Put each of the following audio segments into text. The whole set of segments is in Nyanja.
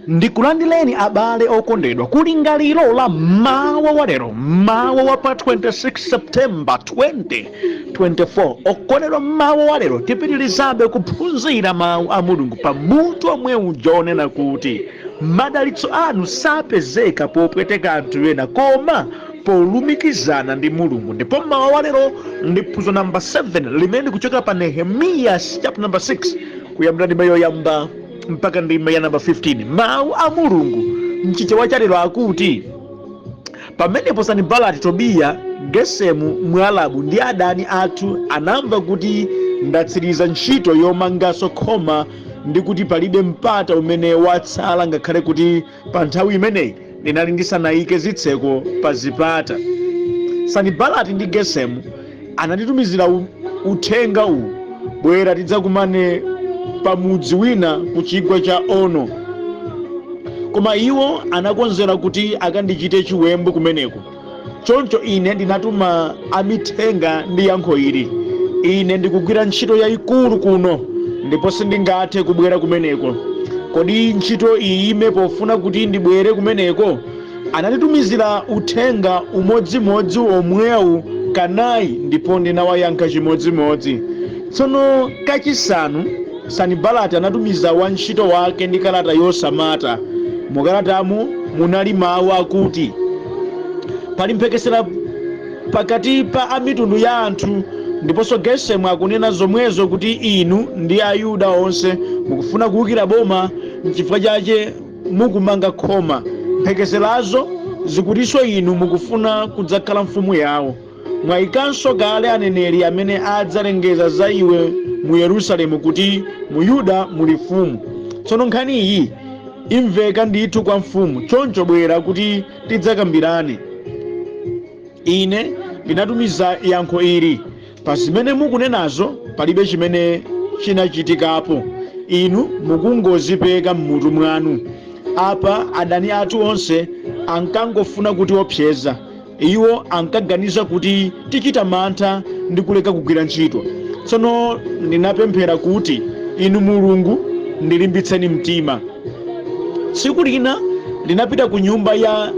Ndikulandireni abale okondedwa kulingaliro la mawa wa lero, mawa wa pa 26 September 2024. Okondedwa, mawa wa lero tipitirizabe kuphunzira mawu a Mulungu pa mutu omwe uja onena kuti madalitso anu sapezeka popweteka anthu ena koma polumikizana ndi Mulungu. Ndipo mawa wa lero ndi phunziro namba 7 limene likuchokera pa Nehemiya chapter number 6, kuyambira ndime yoyamba mpaka ndime ya namba 15. Mawu a Mulungu mchichewa chalero akuti, pamenepo Sanibalati, Tobiya, Gesemu Mwalabu ndi adani athu anamva kuti ndatsiriza ntchito yomanganso khoma ndi kuti palibe mpata umene watsala, ngakhale kuti pa nthawi imeneyi ndinali ndisanayike zitseko pa zipata. Sanibalati ndi Gesemu ananditumizira uthenga uwu: bwera tidzakumane pa mudzi wina ku chigwa cha Ono. Koma iwo anakonzera kuti akandichite chiwembu kumeneko. Choncho ine ndinatuma amithenga ndi yankho ili: ine ndikugwira ntchito yayikulu kuno ndipo sindingathe kubwera kumeneko. Kodi ntchito iyime pofuna kuti ndibwere kumeneko? Ananditumizira uthenga umodzimodzi omwewu kanayi ndipo ndinawayankha chimodzimodzi. Tsono kachisanu Sanibalati anatumiza wantchito wake ndi kalata yosamata. Mukalatamu munali mawu akuti, pali mphekesera pakati pa amitundu ya anthu, ndiponso Gesemu akunena zomwezo kuti inu ndi Ayuda onse mukufuna kuwukira boma, nchifukwa chache mukumanga khoma. Mphekeserazo zikutinso inu mukufuna kudzakhala mfumu yawo. Mwayikanso kale aneneri amene adzalengeza za iwe mu Yerusalemu kuti mu Yuda muli mfumu. Tsono nkhani iyi imveka ndithu kwa mfumu, choncho bwera kuti tidzakambirane. Ine ndinatumiza yankho ili: pa zimene mukunenazo palibe chimene chinachitikapo, inu mukungozipeka m'mutu mwanu. Apa adani athu onse ankangofuna kutiopseza. Iwo ankaganiza kuti tichita mantha ndi kuleka kugwira ntchito. Tsono ndinapemphera kuti, inu Mulungu, ndilimbitseni mtima. Tsiku lina ndinapita ku nyumba ya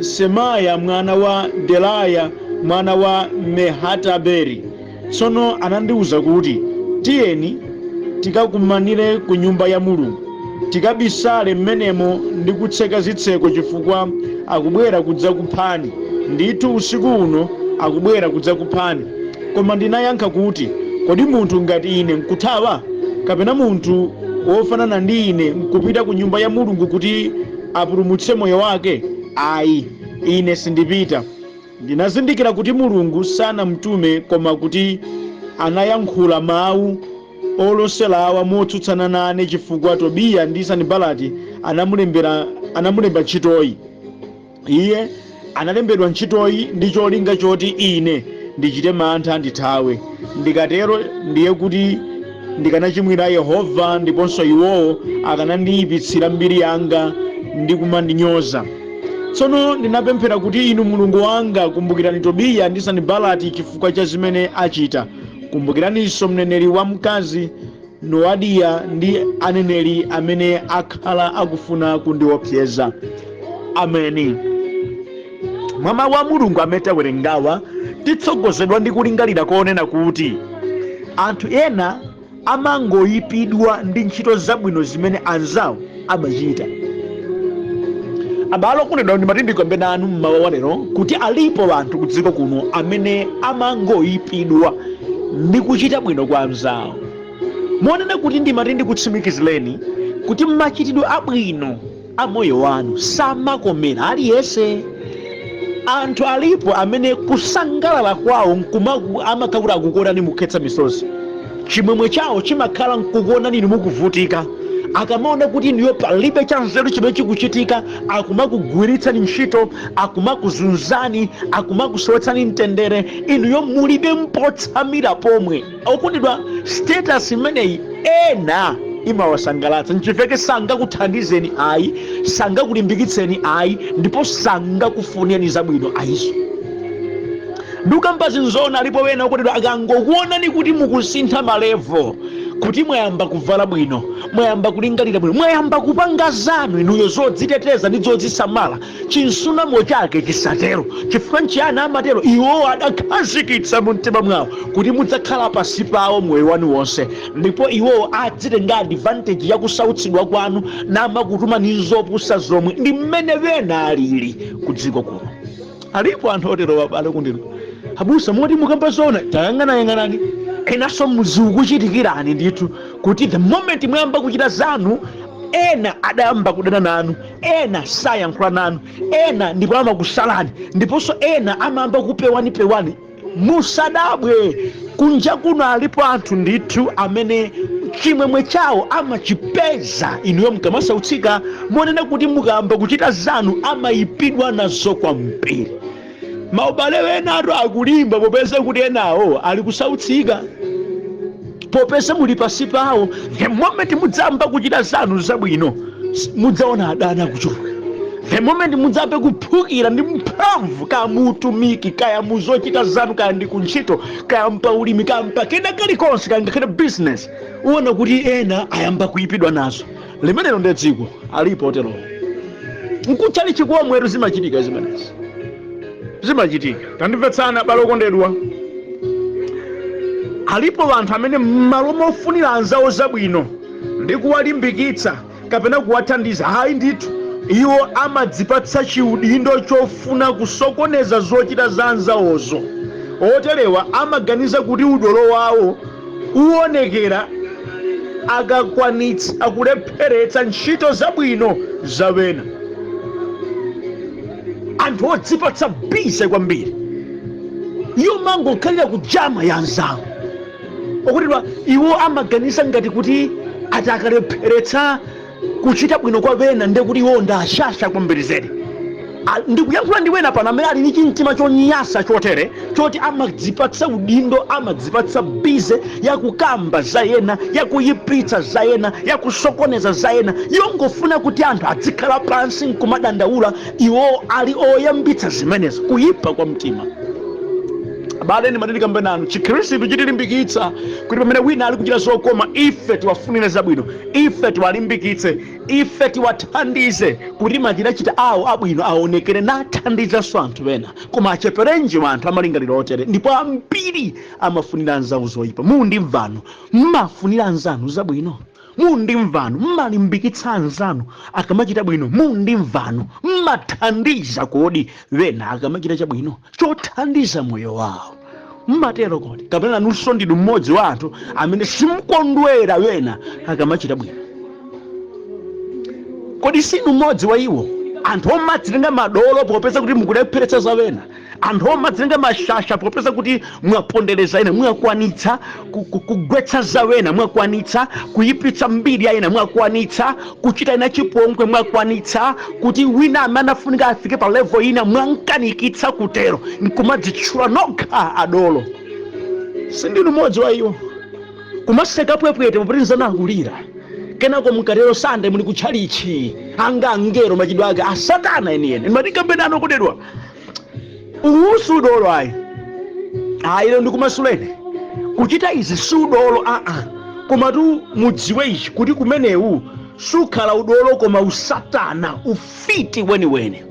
Semaya mwana wa Delaya mwana wa Mehatabeli. Tsono anandiwuza kuti, tiyeni tikakumanire ku nyumba ya Mulungu, tikabisale mmenemo ndi kutseka zitseko, chifukwa akubwera kudzakuphani. Ndithu usiku uno akubwera kudzakuphani. Koma ndinayankha kuti, kodi munthu ngati ine nkuthawa? Kapena munthu wofanana ndi ine nkupita ku nyumba ya Mulungu kuti apulumutse moyo wake? Ayi, ine sindipita. Ndinazindikira kuti Mulungu sanamutume, koma kuti anayankhula mawu oloserawa motsutsana nane chifukwa Tobiya ndi Sanibalati anamulemba ntchitoyi. Iye analembedwa ntchitoyi ndi cholinga choti ine ndichite mantha ndithawe. Ndikatero ndiye kuti ndikanachimwira Yehova, ndiponso iwowo akanandiyipitsira mbiri yanga ndi kumandinyoza. Tsono ndinapemphera kuti, inu Mulungu wanga, kumbukirani Tobiya ndi Sanibalati chifukwa cha zimene achita. Kumbukiraninso mneneri wamkazi Noadiya ndi aneneri amene akhala akufuna kundiopseza. Ameni. Mwa mawu a Mulungu amene tawerengawa, titsogozedwa ndi kulingalira konena kuti anthu ena amangoyipidwa ndi ntchito zabwino zimene anzawo amachita. Abale okondedwa, ndimati ndikambe nanu mmawa wa lero kuti alipo anthu ku dziko kuno amene amangoyipidwa ndi kuchita bwino kwa anzawo. Monena kuti ndimati ndikutsimikizireni kuti machitidwe abwino a moyo wanu samakomera aliyense. Anthu alipo amene kusangalala kwawo amakhala kuti akukuonani mukukhetsa misozi. Chimwemwe chawo chimakhala nkukuonani inu mukuvutika. Akamaona kuti inuyo palibe chanzeru chimene chikuchitika, akumakugwiritsani ntchito, akumakuzunzani, akumakusowetsani mtendere, inuyo mulibe mpotsamira pomwe. Okondedwa, status imeneyi ena imawasangalatsa, nchifukwa sangakuthandizeni ayi, sangakulimbikitseni ayi, ndipo sangakufunireni zabwino ayiso. Ndikukamba zinzona, alipo wena okondedwa akangokuonani kuti mukusintha ma level, Kuti mwayamba kuvala bwino, mwayamba kulingalira bwino, mwayamba kupanga zanu inuyo zodziteteza ndi zodzisamala, chinsunamo chake chisatero. Chifukwa nchiyani amatero? Iwowo adakhazikitsa mu mtima mwawo kuti mudzakhala pasi pawo moyo wanu wonse, ndipo iwowo adzitenga advantage ya kusautsidwa kwanu namakutumani zopusa zomwe. Ndi mmene wena alili ku dziko kuno. Alipo anthu otero, abale kundino. Abusa, moti mukamba zona? Tayang'anayang'anani. Enanso muzikuchitikirani ndithu kuti the moment mwayamba kuchita zanu, ena adayamba kudana nanu, ena sayankhula nanu, ena ndipo amakusalani, ndiponso ena amayamba kupewani-pewani. Musadabwe, kunja kuno alipo anthu ndithu amene chimwemwe chawo amachipeza inuyo mukamasautsidwa, monena kuti mukayamba kuchita zanu amayipidwa nazo kwambiri. Maubale wena atu akulimba popeza kuti enawo ali kusautsika, popeza muli pasi pawo. The moment mudzayamba kuchita zanu zabwino, mudzaona adani akuchuluka. The moment mudzayambe kuphukira ndi mphamvu, kaya mutumiki, kaya muzochita zanu, kaya ndi kuntchito, kaya mpaulimi, kaya mpakena kalikonse, kaya ngakhale business, uwona kuti ena ayamba kuyipidwa nazo. Limenelo ndi dziko, alipo oterowo. Nkuchali chikomwetu zimachitika zimenezi, zimachitika. Tandimvetsana, abale okondedwa. Alipo anthu amene m'malo mofunira anzawo zabwino ndi kuwalimbikitsa kapena kuwathandiza, hayi ndithu, iwo amadzipatsa chiudindo chofuna kusokoneza zochita za anzawozo. Oterewa amaganiza kuti udolo wawo uwonekera akakwanitsa kulepheretsa ntchito zabwino za wena. Anthu odzipatsa busy kwambiri, iwo mangokhalira kujama ya anzawo. Okutidwa, iwo amaganiza ngati kuti ati akalepheretsa kuchita bwino kwa wena, ndiye kuti iwo ndashasha kwambiri zedi. Ndikuyankhula ndi wena pano amene ali ndi chimtima chonyasa chotere, choti amadzipatsa udindo, amadzipatsa busy yakukamba za ena, yakuyipitsa za ena, yakusokoneza za ena, yongofuna kuti anthu adzikhala pansi nkumadandaula iwo ali oyambitsa zimenezo. Kuyipa kwa mtima. Abale, ndimati nanu, Chikhristu chitilimbikitsa kuti pamene wina ali kuchita zokoma, ife tiwafunire zabwino, ife tiwalimbikitse, ife tiwathandize kuti machitachita awo abwino aonekere nathandizanso anthu ena. Koma acheperenji anthu amalingaliro otere, ndipo ambiri amafunira anzawo zoyipa. Mundimvano, mmafunira anzanu zabwino? Mundimvano, mmalimbikitsa anzanu akamachita bwino? Mundimvano, mmathandiza kodi wena akamachita chabwino chothandiza moyo wawo? Mmatero kodi, kapena nanunso ndinu mmodzi wa anthu amene simkondwera wena akamachita bwino? Kodi sinu mmodzi wa iwo anthu omadzitenga madolo popeza kuti mukulepheretsa za wena, anthu omadzitenga mashasha popeza kuti mwapondereza ena, mwakwanitsa kugwetsa za wena, mwakwanitsa kuyipitsa mbiri ya ena, mwakwanitsa kuchita ena chipongwe, mwakwanitsa kuti wina amene afunika afike pa level ina mwankanikitsa kutero, nkumadzitchula nokha adolo? Sindinu mmodzi wa iwo? Kumaseka pwepwete popeza akulira, kenako mukatero Sande muli kutchalichi, anga angero, machidwe ake asatana enieni. Ndimatikambenano kudedwa, uwu sudolo ayi. Ayi, lero ndikumasuleni kuchita izi sudolo, aa. Komatu mudziwe ichi, kuti kumenewu sukhala udolo koma usatana, ufiti weniweni.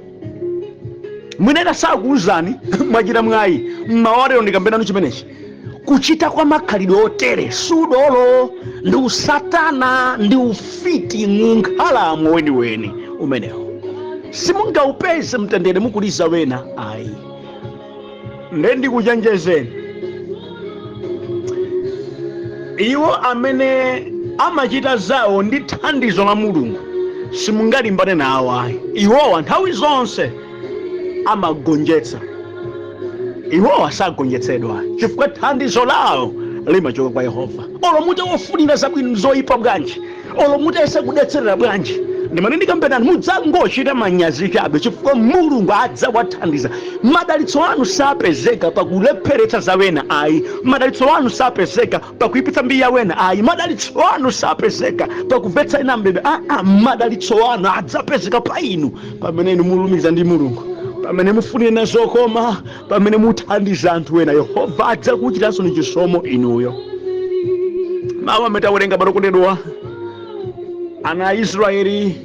Mwinena sakuuzani, mwachita mwayi mmawa lero ndikambenanu chimenechi. Kuchita kwa makhalidwe otere sudolo, ndi usatana, ndi ufiti ng'unkhalamo weniweni umenewo. Simungaupeze mtendere mukuliza wena ayi. Nde ndikuchenjezeni, iwo amene amachita zawo ndi thandizo la Mulungu simungalimbane nawo ayi. Iwowa nthawi zonse amagonjetsa, iwowa sagonjetsedwa, chifukwa thandizo lawo limachoka kwa Yehova. Olo mutawafunira zabwino zoyipa bwanji, olo mutayesa kudetserera bwanji, ndimati ndikambenani, mudzangochita manyazi chabe, chifukwa Mulungu adzawathandiza. Madalitso anu sapezeka pakulepheretsa za wena ayi. Madalitso anu sapezeka pakuyipitsa mbiri ya wena ayi. Madalitso anu sapezeka pakumvetsa ena mbebe, aa. Madalitso anu adzapezeka pa inu pamene inu mulumikiza ndi Mulungu, pamene mufunira zokoma, pamene muthandiza anthu ena. Yehova adzakuchitanso ni chisomo inuyo. Mawu amene tawerenga, okondedwa, ana a Israeli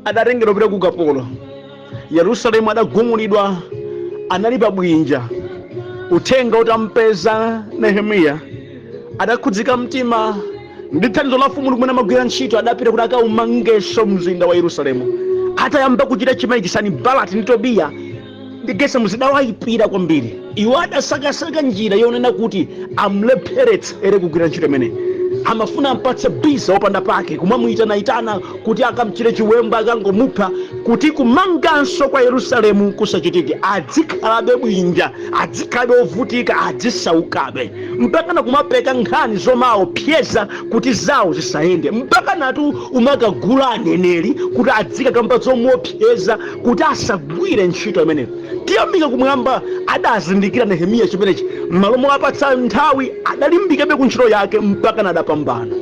adatengedwa kupita ku ukapolo, Yerusalemu adagumulidwa, anali pa bwinja. Uthenga utampeza Nehemiya, adakhudzika mtima ndi thandizo la mfumu limene amagwira ntchito, adapita kuti akaumangenso mzinda wa Yerusalemu. Atayamba kuchita chimenechi, Sanibalati ndi Tobiya ndi Gesemu zidawayipira kwambiri. Iwo adasakasaka njira yonena kuti amlepheretsere kugwira ntchito imeneyi. Amafuna ampatse busy wopanda pake, kumamuyitanayitana kuti akamchite chiwembu, akangomupha, kuti kumanganso kwa Yerusalemu kusachitike, adzikhalabe bwinja, adzikhalabe ovutika, adzisaukabe, mpakana kumapeka nkhani zomaopseza kuti zawo zisayende, mpaka natu umakagula aneneri kuti adzikakamba zomuopseza kuti asagwire ntchito imeneyo. Tiyamika kumwamba, adazindikira Nehemiya chimenechi. M'malo mowapatsa nthawi, adalimbikabe ku ntchito yake mpaka nadapambana.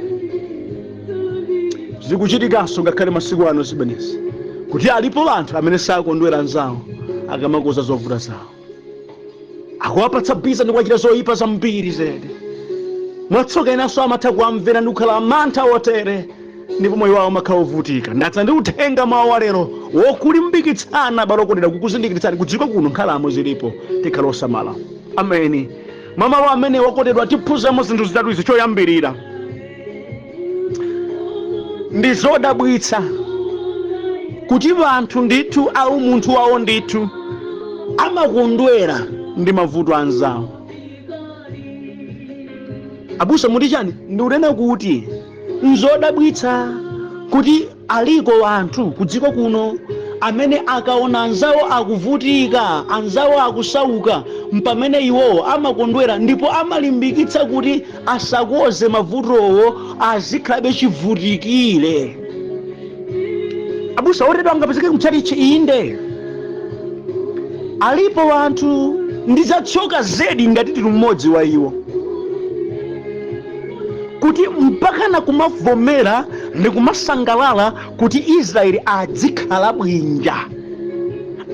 Zikuchitikanso ngakhale masiku ano zimenezi, kuti alipo anthu amene sakondwera anzawo akamakoza zovuta zawo, akuwapatsa busy ndi kuwachita zoyipa zambiri zedi. Mwatsoka, enanso amatha kuwamvera ndi kukhala mantha otere, ndipo moyo wawo umakhala ovutika. Ndadza ndi uthenga mawu wa lero wokulimbikitsana, abale okondedwa, kukuzindikiritsani kudziko kuno nkhalamo zilipo, tikhala osamala. Ameni. Mwa mawu amene, okondedwa, tiphunzamo zinthu zitatu izi. Choyambirira, ndi zodabwitsa kuti anthu ndithu au munthu wawo ndithu amakondwera ndi mavuto anzawo. Abusa, muti chani? Ndikunena kuti nzodabwitsa kuti aliko anthu kudziko kuno amene akaona anzawo akuvutika, anzawo akusauka, mpamene iwowo amakondwera ndipo amalimbikitsa kuti asakoze mavutowo, azikhalabe chivutikire. Abusa, oterewa angapezeke mtchalichi? Inde, alipo anthu. Ndizatsoka zedi ngati tili mmodzi wa iwo, kuti mpakana kumavomera ndi kumasangalala kuti Israeli adzikhala bwinja,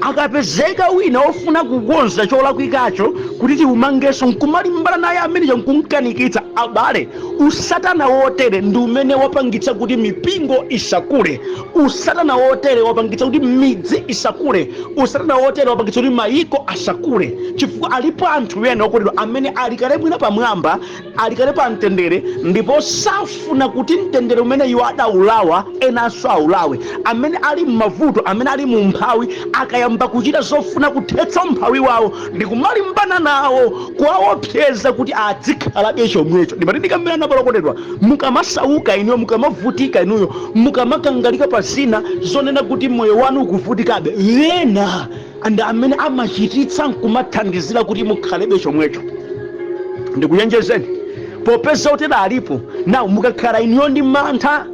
akapezeka wina ofuna kukonza cholakwikacho kuti tiumangenso, nkumalimbana naye ameneyo, nkunkanikitsa. Abale, usatana wotere ndi umene wapangitsa kuti mipingo isakule. Usatana wotere wapangitsa kuti midzi isakule. Usatana wotere wapangitsa kuti mayiko asakule, chifukwa alipo anthu ena, okondedwa, amene alikale bwino pamwamba, alikale pa mtendere, ndipo safuna kuti mtendere umene iwo adaulawa enanso aulawe. Amene ali m'mavuto, amene ali mu mphawi, akayamba kuchita zofuna kuthetsa umphawi wawo, ndi kumalimbana nawo, kuwaopseza kuti adzikhalabe chomwecho. Ndimati ndikambirana, abale okondedwa, mukamasauka inuyo, mukamavutika inuyo, mukamakangalika pa zina zonena kuti moyo wanu ukuvutikabe, ena ndi amene amachititsa nkumathandizira kuti mukhalebe chomwecho. Ndikuyenjezeni, popeza otero alipo nawo, mukakhala inuyo ndi mantha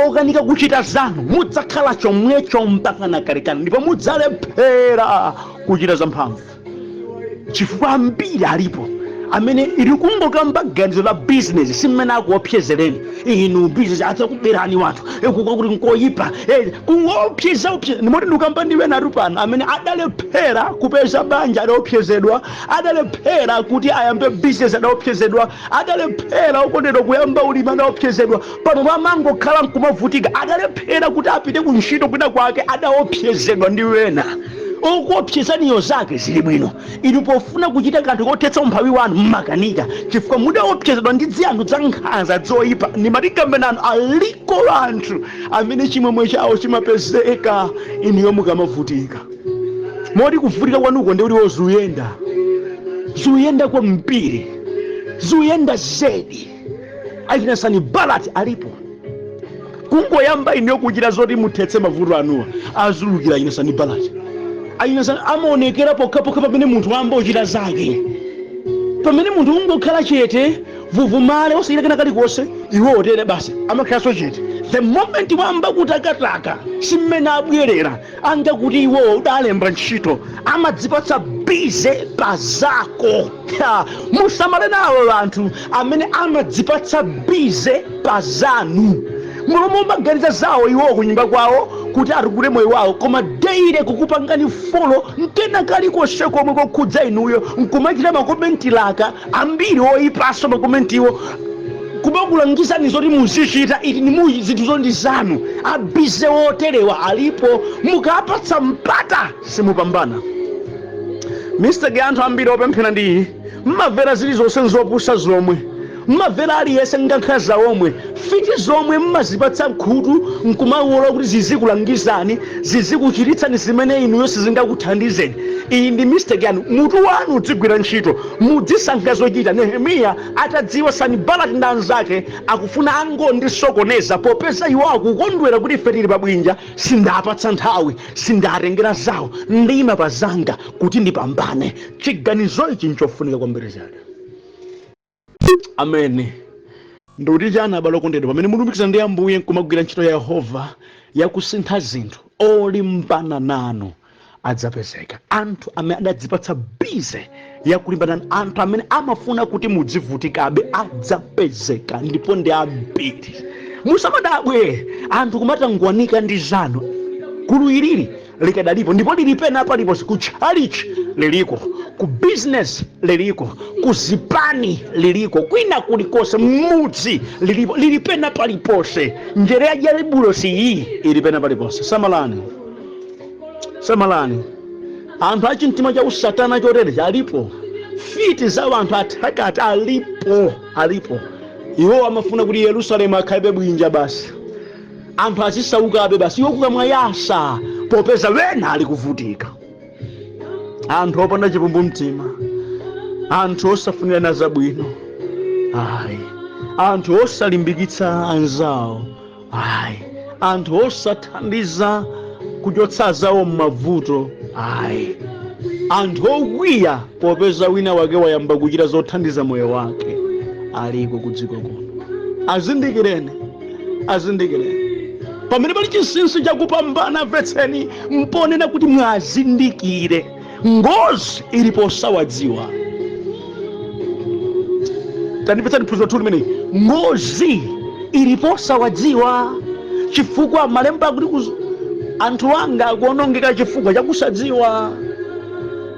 okanika kuchita zanu, mudzakhala chomwecho mpaka nakalekale, ndipo mudzalephera kuchita zamphamvu, chifukwa ambiri alipo amene ili kungokamba ganizo la bizinesi, simmene akuopsezereni inu bizinesi, adzakuberani wanthu, kuti nkoyipa, kuopseza opseza. Ndimoti ndikamba ndiwe natu pano amene adalephera kupeza banja adaopsezedwa, adalephera kuti ayambe bizinesi adaopsezedwa, adalephera, okondedwa, kuyamba ulimi adaopsezedwa. Pano pamangokhala nkumavutika. Adalephera kuti apite ku ntchito kwina kwake, adaopsezedwa ndi wena. Okuopsezaniyo zake zili bwino, inu pofuna kuchita kanthu kothetsa umphawi wanu mmakanika, chifukwa mudaopsezedwa ndi ziyanthu za nkhanza zoyipa. Ndimati nanu, aliko anthu amene chimwemwe chawo chimapezeka inuyo mukamavutika, moti kuvutika kwanuko ndi kuti zuyenda, zuyenda kwambiri, zuyenda zedi. Achina Sanibalati alipo. Kungoyamba inuyo kuchita zoti muthetse mavuto anuwa, azulukira achina Sanibalati. Achina amaonekera pokhapokha pamene munthu wamba ochita zake. Pamene munthu ungokhala chete, vuvumale, osachita kena kalikonse, iwo otere basi amakhalanso chete. The moment wamba kutakataka, simmene abwerera anga kuti iwowo udalemba ntchito, amadzipatsa busy pa zako. Ha, musamale nawo anthu amene amadzipatsa busy pa zanu. Mulomo umaganiza zawo iwowo kunyumba kwawo kuti atukule moyo wawo, koma daily kukupangani follow nkena kalikonse komwe kokhudza inuyo, nkumachita ma comment laka ambiri oyipanso ma commentiwo. Kumakulangizani zoti muzichita iti ni muyi zinthu zondi zanu. A busy woterewa alipo. Mukapatsa mpata, simupambana. Mistake ya anthu ambiri opemphera ndi iyi: mmamvera zilizonse nzopusa zomwe mmamvera, aliyense, ngankhaza omwe, fiti zomwe mmazipatsa khutu, nkumawola kuti zizikulangizani, zizikuchititsani zimene inuyo sizingakuthandizeni. Iyi ndi mistake yanu. Mutu wanu udzigwira ntchito, mudzisankha zochita. Nehemiya atadziwa Sanibalati ndi anzake akufuna angondisokoneza, popeza iwo akukondwera kuti ife tili pabwinja, sindapatsa nthawi, sindatengera zawo, ndima pa zanga kuti ndipambane. Chiganizo ichi nchofunika kwambiri chake. Amene ndikuti chani, abale okondedwa? Pamene mulumikizana ndi Ambuye nkumagwira ntchito ya Yehova yakusintha zinthu, olimbana nanu adzapezeka. Anthu amene adadzipatsa busy yakulimbana nanu, anthu amene amafuna kuti mudzivutikabe, adzapezeka, ndipo ndi ambiri. Musamadabwe anthu kumatangwanika ndi zanu. Gulu ilili likadalipo, ndipo lili pena paliponse. Ku chalichi liliko, ku business liliko, ku zipani liliko, kwina kulikonse, mmudzi lilipo, lili pena paliponse. Njere ya diabulosi iyi ili pena paliponse. Samalani, samalani. Anthu achimtima cha usatana chotere alipo. Fiti za anthu athakati alipo, alipo. Iwo amafuna kuti Yerusalemu akhalibe bwinja basi, anthu azisaukabe basi, iwo kukamwa yasa, popeza wena ali kuvutika. Anthu opanda chikumbumtima, anthu osafunirana zabwino, ayi, anthu osalimbikitsa anzawo, ayi, anthu osathandiza kuchotsa zawo m'mavuto, ayi, anthu okwiya popeza wina wake wayamba kuchita zothandiza moyo wake, aliko ku dziko kuno. Azindikireni, azindikireni. Pamene pali chinsinsi chakupambana, mvetseni, mponena kuti mwazindikire. Ngozi ili posawadziwa. Tandipetsani phunziro 2 limeneyi. Ngozi ili posawadziwa, chifukwa malemba akuti anthu anga akuonongeka chifukwa chakusadziwa.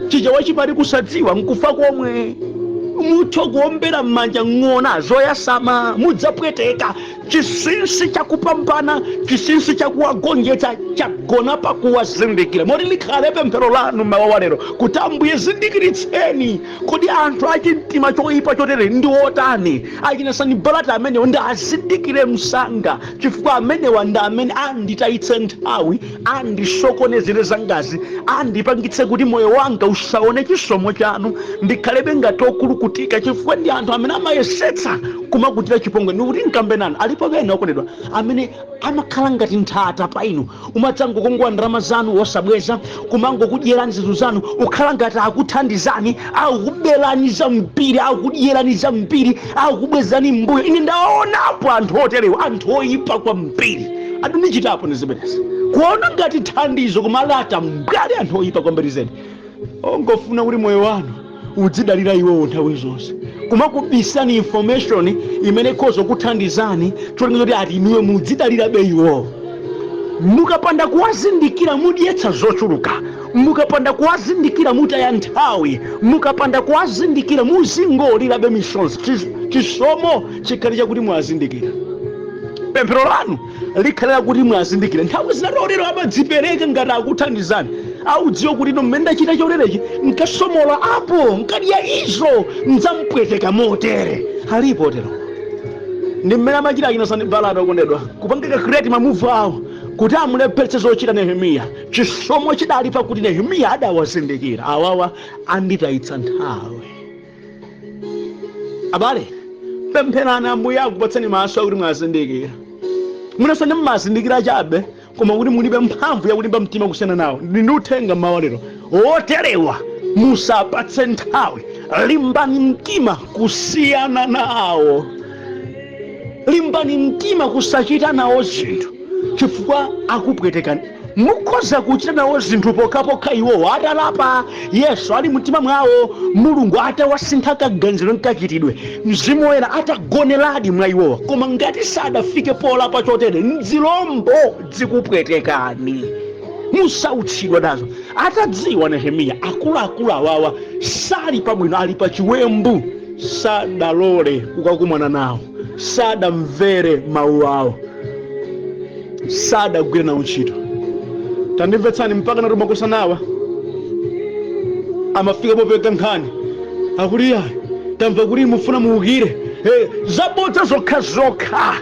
Chichewa chimati kusadziwa nkufa komwe. Mutha kuombera m'manja ng'ona zoyasama, mudzapweteka. Chinsinsi chakupambana, chinsinsi chakuwagonjetsa chagona pakuwazindikira. Moti likhale pemphero lanu mawa walero kuti, "Ambuye, zindikiritseni, kodi anthu achimtima choyipa chotere ndi otani? Achina Sanibalati amenewo ndi azindikire msanga, chifukwa amenewa ndi amene anditayitse nthawi, andisokonezere zangazi, andipangitse kuti moyo wanga usaone chisomo chanu, ndikhalebe ngati okulukutika, chifukwa ndi anthu amene amayesetsa kumakutira chipongwe." Ndikuti nkambe nanu, alipo bena okondedwa amene amakhala ngati nthata pa inu, umadzangokongola ndalama zanu wosabweza, kumangokudyerani zinthu zanu, ukhala ngati akuthandizani, akukuberani zambiri, akudyerani zambiri, akukubwezani mbuyo. Ine ndaonapo anthu oterewa, anthu oyipa kwambiri. Adundichitapo ndi zimenezi, kuona ngati thandizo, kumalata mbwali. Anthu oyipa kwambiri zedi, ongofuna kuti moyo wanu udzidalira iwowo nthawi zonse, kumakubisani information imene ikhoza kuthandizani, cholinga choti ati inuyo mudzidalirabe iwowo. Mukapanda kuwazindikira, mudyetsa zochuluka. Mukapanda kuwazindikira, mutaya nthawi. Mukapanda kuwazindikira, muzingolirabe misozi. Chisomo chikhale chakuti mwazindikira. Pemphero lanu likhalira kuti mwazindikira. Nthawi zina lero amadzipereka ngati akuthandizani, audziwe kuti ino mmene ndachita cholerechi, nkasomola apo, nkadya izo, nzampweteka motere. Alipo otero. Ndi mmene amachita achina Sanibalati, okondedwa, kupangika create ma move awo kuti amulepheretse zochita Nehemiya. Chisomo chidali pakuti Nehemiya adawazindikira, awawa anditayitsa nthawi. Abale, pempherani Ambuye akupatseni maso akuti mwazindikira. Munasani mmazindikira chabe, koma kuti mulibe mphamvu yakulimba mtima kusiyana nawo. Ndi uthenga mmawa lero: oterewa musapatse nthawi. Limbani mtima kusiyana nawo, limbani mtima kusachita nawo zinthu, chifukwa akupwetekani. Mukhoza kuchita nawo zinthu pokhapokha iwowo atalapa, Yesu ali mtima mwawo, Mulungu atawasintha kaganiziro nkachitidwe, Mzimu Woyera atagoneradi mwa iwowa. Koma ngati sadafike polapa chotere, nzilombo zikupwetekani, musautsidwa nazo. Atadziwa Nehemiya akuluakulu awawa sali pabwino, ali pa chiwembu, sadalole kukakumana nawo. Sadamvere mawu awo, sadagwire nawo ntchito. Tandimvetsani, mpaka nati makosanawa amafika popeka nkhani, akuti, "Yayi, tamva kuti mufuna muukire." Hey, zabodza zokha zokha.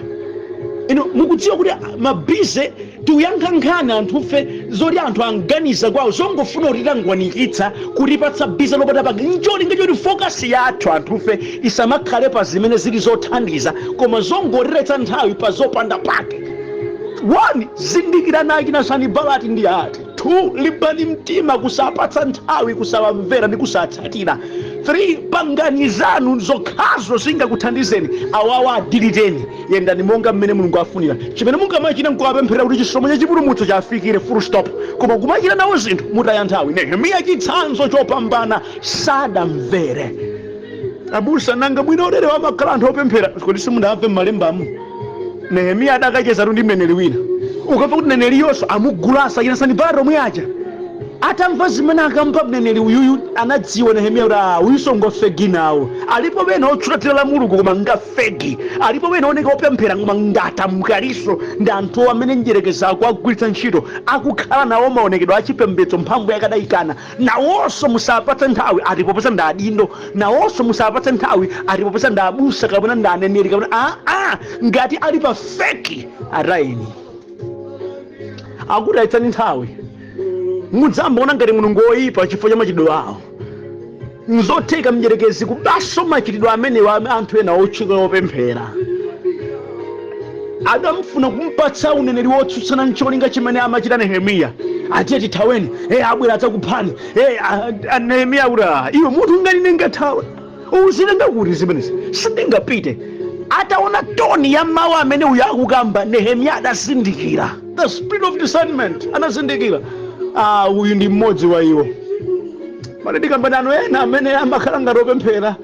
Ino mukudziwa kuti ma busy tikuyankha nkhani anthufe zoti anthu anganiza kwawo, zongofuna kuti tangwanikitsa, kutipatsa busy lopata pake, ncholinga choti focus yathu anthufe isamakhale pa zimene zili zothandiza, koma zongotiretsa nthawi pa zopanda pake. 1, zindikirani akina Sanibalati ndi ati. 2, limbani mtima kusapatsa nthawi, kusawamvera ndi kusatsatira. 3, pangani zanu zokhazo zingakuthandizeni, awawa adiliteni. Yendani monga mmene Mulungu afunira. Chimene mungamachita nkuwapemphera kuti chisomo cha chipulumutso chafikire, full stop. Koma kumachita nawo zinthu, mutaya nthawi. Nehemiya, chitsanzo chopambana, sadamvere. Abusa, nanga bwino olere amakhala anthu opemphera? Kodi simundamve m'malembamu? Nehemiya adakachezatu ndi mneneri wina. Ukamva kuti mneneri yonso amugulasa ina Sanibalati omwe aja. Atamva zimene akamva mneneri uyuyu, anadziwa Nehemiya kuti, "Ah, uyuso ngo fake nawo." Alipo bena otchula la Mulungu koma nga fake, alipo bena oneka opemphera koma ngatamkaliso ndi anthu amene njerekeza akuagwiritsa ntchito, akukhala nawo maonekedwe achipembedzo, mphamvu yakadayikana. Nawonso musapatse nthawi, ati popeza ndi adindo. Nawonso musapatse nthawi, ati popeza ndi abusa kapena ndi aneneri kapena aa. Ngati ali pa fake, atayeni, akutayitsani nthawi. Mudzambaona ngati Mulungu woyipa chifukwa cha machitidwe awo. Nzotheka mdyerekezi kubaso machitidwe amenewa anthu ena otchuka opemphera. Adamfuna kumpatsa uneneri wotsutsana ncholinga chimene amachita Nehemiya. "Atiye tithaweni, e, abwera adzakuphani." E, Nehemiya kuti, "Ah, iwe munthu ngati ndingathawe? Uzitenga kuti zimenezi? Sindingapite." Ataona tone ya mawu amene uyu akukamba, Nehemiya adazindikira, the spirit of discernment, anazindikira, "Ah, uyu ndi mmodzi wa iwo." Pano ndikamba nanu, ena amene amakhala ngati opemphera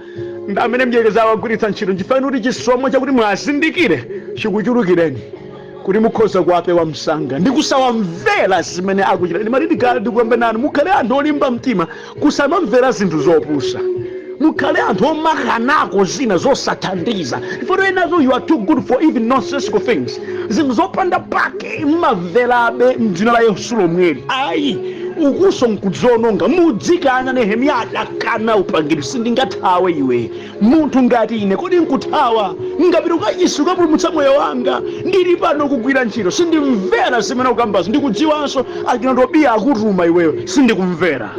ndi amene mdyerekezi awagwiritsa ntchito. Nchifukwa kuti chisomo chakuti mwazindikire chikuchulukireni, kuti mukhoza kuwapewa msanga ndi kusawamvera zimene akuchita. Ndimati ndikale ndikuyamba nanu, mukhale anthu olimba mtima kusamamvera zinthu zopusa. Mukhale anthu omakanako zina zosathandiza. Ifo enazo, you are too good for even nonsensical things, zinthu zopanda pake mmamverabe. Mdzina la Yesu lomweli, ayi, ukuso nkudziononga. Mudzikana. Nehemiya adakana upangiri. "Sindingathawe iwe, munthu ngati ine, kodi nkuthawa? Ngapita kukachisi ukapulumutsa moyo wanga? Ndili pano kugwira ntchito. Sindimvera zimene ukambazo. Ndikudziwanso akina Tobiya akutuma iweyo. Sindikumvera.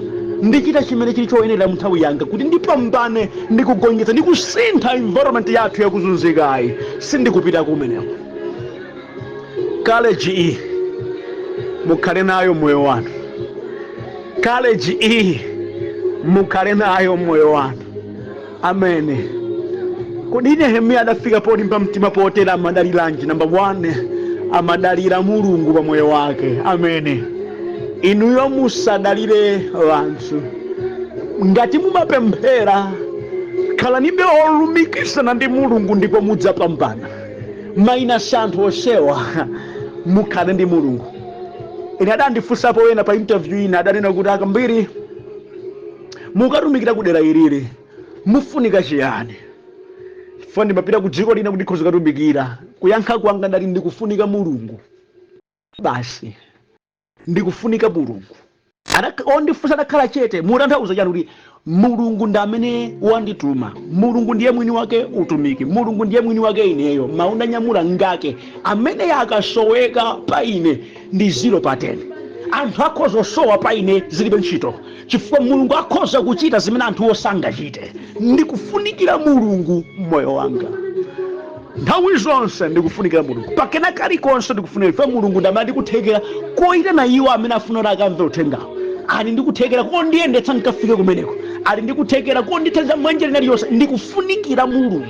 Ndichita chimene chili choyenera mu nthawi yanga kuti ndipambane, ndikugonjetsa, ndikusintha environment yathu yakuzunzikayi. Sindikupita kumeneko." Courage iyi mukhale nayo moyo wanu. Courage iyi mukhale nayo moyo wanu. Amene kodi Nehemiya adafika polimba mtima potera amadaliranji? Number 1, amadalira Mulungu pa moyo wake. Amene inuyo musadalire anthu. Ngati mumapemphera, khalanibe olumikizana ndi Mulungu ndipo mudzapambana. Minus anthu osewa, mukhale ndi Mulungu. Ine adandifunsapo wena pa interview ina, adanena kuti, "Akambiri, mukatumikira kudera ilili mufunika chiyani?" Chifukwa ndimapita ku dziko lina kuti ndikhoza kukatumikira. Kuyankha kwanga ndati, "Ndikufunika Mulungu basi, ndikufunika Mulungu." Ondifunsa adakhala chete. "Mutanthauza chani?" Kuti Mulungu ndi amene wandituma, Mulungu ndiye mwini wake utumiki, Mulungu ndiye mwini wake ineyo. Mawu ndanyamula ngake amene akasoweka pa ine ndi 0 pa 10. Anthu akhoza osowa pa ine, zilibe ntchito, chifukwa Mulungu akhoza kuchita zimene anthu osangachite. Ndikufunikira Mulungu mmoyo wanga nthawi zonse. Ndikufunikira Mulungu pakena kalikonse. Ndikufunikira ife Mulungu ndamene ndikuthekera koyitana iwo amene afuna kuti akamve uthengawo. Ali ndikuthekera kondiyendetsa nkafike kumeneko, ali ndikuthekera kondithandiza mwenjera liliyonse. Ndikufunikira Mulungu.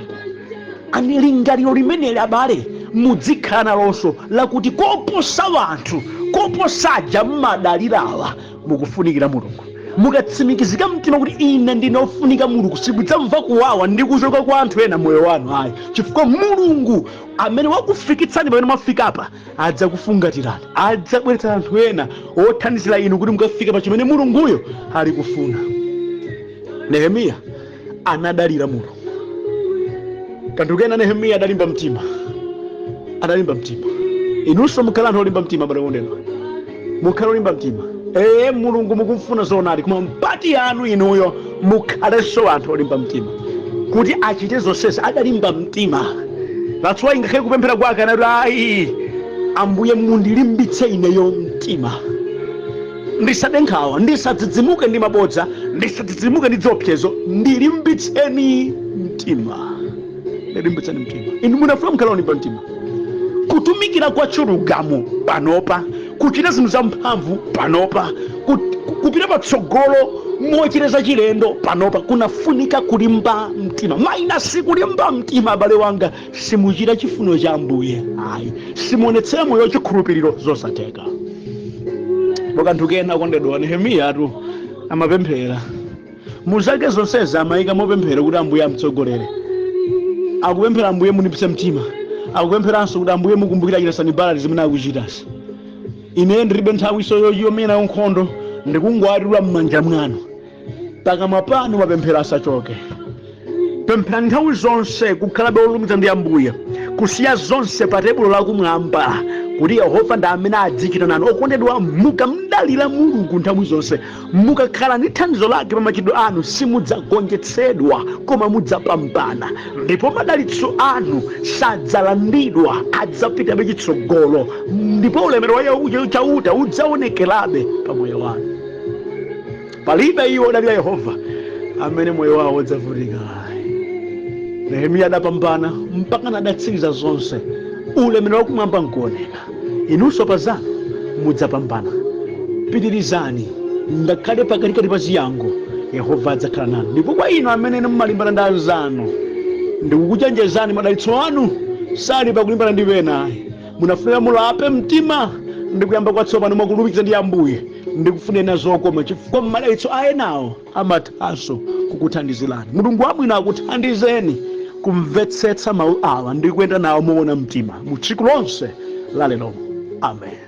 Ani lingaliro limeneli, abale, muzikhala nalonso, lakuti koposa wanthu, koposaja mmadalirawa, mukufunikira Mulungu. Mukatsimikizika mtima kuti ine ndine ofunika Mulungu, simudzamva kuwawa ndi kuchoka kwa anthu ena moyo wanu, ayi, chifukwa Mulungu amene wakufikitsani pamene mwafikapa adzakufungatirani, adzabweretsa anthu ena othandizira inu kuti mukafike pa chimene Mulunguyo ali kufuna. Nehemiya anadalira Mulungu. Kanthu kena, Nehemiya adalimba mtima, adalimba mtima. Inunso mukhala anthu olimba mtima, abale okondedwa, mukhale olimba mtima. Ee, Mulungu mukumfuna zoonadi, koma mpati yanu inuyo mukhalenso anthu olimba mtima kuti achite zonsezi. Adalimba mtima. That's why ngakhale kupemphera kwake anati, "Ayi Ambuye, mundilimbitse ineyo mtima, ndisade nkhawa, ndisadzidzimuke ndi mabodza, ndisadzidzimuke ndi ziopsezo. Ndilimbitseni mtima, ndilimbitseni mtima." Inu munafuna mukhala olimba mtima kutumikira kwa chilungamo panopa, kuchita zinthu zamphamvu panopa, kupita patsogolo mochita zachilendo panopa, kunafunika kulimba mtima. Maina sikulimba mtima, abale wanga, simuchita chifuniro cha Ambuye ayi, simuonetsera moyo wachikhulupiriro, zosatheka. Kanthu kena, okondedwa, Nehemiya atu amapemphera muzake zonsezi, amayika mopemphera kuti Ambuye amtsogolere. Akupemphera, "Ambuye, mundipatse mtima." Akupempheranso kuti, "Ambuye, mukumbukire achita Sanibalati zimene akuchitasi. Ine ndilibe nthawi yomenya nkhondo, ndikungowatula m'manja mwanu." Pakamwa panu mapemphero asachoke. Pempherani nthawi zonse, kukhalabe olumikiza ndi Ambuye, kusiya zonse pa tebulo lakumwamba kuti Yehova ndi amene adzichita nanu. Okondedwa, mukamdalira Mulungu nthawi zonse, mukakhala ndi thandizo lake pa machitidwe anu, simudzagonjetsedwa koma mudzapambana, ndipo madalitso anu sadzalandidwa, adzapitabe chitsogolo, ndipo ulemerero wa Chauta udzaonekerabe pa moyo wanu. Palibe iwo odalira Yehova amene moyo wawo udzavutika. Nehemiya adapambana mpaka adatsiriza zonse, ulemerero wakumwamba nkuoneka. Inunso pa zanu mudzapambana. Pitirizani ngakhale pakatikati pa ziyango, Yehova adzakhala nanu. Ndipo kwa inu amene mumalimbana ndi anzanu, ndikukuchenjezani, madalitso anu sali pakulimbana ndi pena. Munafunika mulape mtima ndi kuyamba kwatsopano mwakulumikiza ndi Ambuye. Ndikufunena zokoma, chifukwa madalitso a enawo amathanso kukuthandizirani. Mulungu wabwino akuthandizeni kumvetsetsa mawu awa ndi kuyenda nawo moona mtima mu tsiku lonse la lero. Amen.